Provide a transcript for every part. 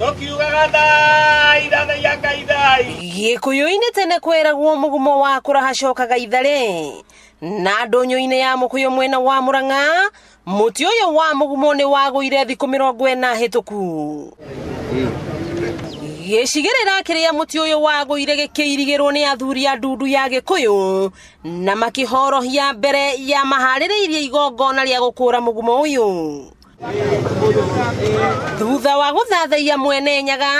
Tũkiugaga thai thathaiya Ngai thai. Gĩkũyũ-inĩ tene kweragwo mũgumo wa kũra hacokaga itharĩ. Na ndũnyũ-inĩ ya mũkũyũ mwena wa Mũrang'a, mũtĩ ũyũ wa mũgumo nĩ wagũire thikũ 40 hĩtũku. Gĩcigĩrĩra kĩrĩa mũtĩ ũyũ wagũire gĩkĩirigĩrwo nĩ athuri a ndundu ya Gĩkũyũ na makĩhorohia mbere ya maharĩrĩirie igongona rĩa gũkũra mũgumo ũyũ. Thutha wa gũthathaiya mwene Nyaga,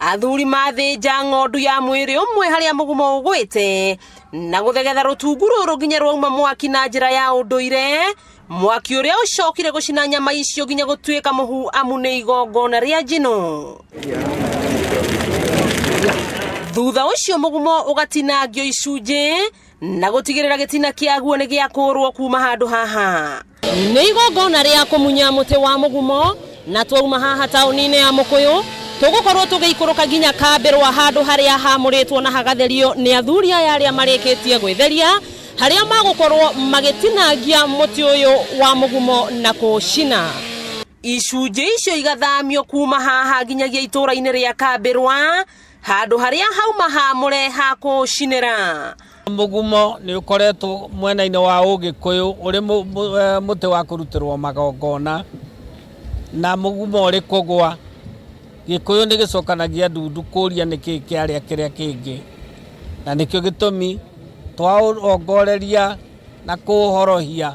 athuri mathĩnja ng'ondu ya mwĩrĩ ũmwe harĩa mũgumo ũgwĩte na gũthegetha rũtungu rũrũ nginya rwauma mwaki na njĩra ya ũndũire, mwaki ũrĩa ũcokire gũcina nyama icio nginya gũtuĩka mũhu amu nĩ igongona rĩa njino. Thutha ũcio mũgumo ũgatinangio icunjĩ na gũtigĩrĩra gĩtina kĩaguo nĩ gĩakũrwo kuma handũ haha. Nĩ igongona rĩa kũmunya mũtĩ wa mũgumo na twauma haha taũni-inĩ ya Mũkũyũ tũgũkorwo tũgĩikũrũka nginya Kambĩrwa handũ harĩa hamũrĩtwo na hagatherio nĩ athuri aya arĩa marĩkĩtie gwĩtheria harĩa magũkorwo magĩtinangia mũtĩ ũyũ wa mũgumo na kũũcina. Icunjĩ icio igathamio kuma haha nginyagia itũũra-inĩ rĩa Kambĩrwa handũ harĩa hauma hamũre ha kũũcinĩra. Mũgumo nĩ ũkoretwo mwena-inĩ wa Ũgĩkũyũ ũrĩ mũtĩ wa kũrutĩrwo magongona, na mũgumo ũrĩ kũgwa, Gĩkũyũ nĩ gĩcokanagia ndundu kũria nĩkĩ kĩarĩa kĩrĩa kĩngĩ, na nĩkĩo gĩtũmi twaũrongoreria na kũũhorohia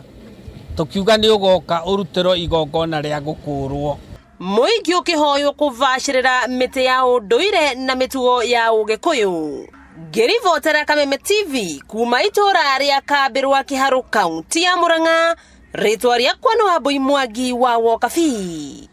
tũkiuga nĩ ũgoka ũrutĩrwo igongona rĩa gũkũrwo. Mũingĩ ũkĩhoywo kũbacĩrĩra mĩtĩ ya ũndũire na mĩtugo ya Ũgĩkũyũ. Ngĩribotera Kameme TV kuma itũra rĩa Kambĩrwa Kĩharũ kaunti ya Murang'a, rĩtwa rĩakwa nĩ Wambui Mwangi wa Wokabi.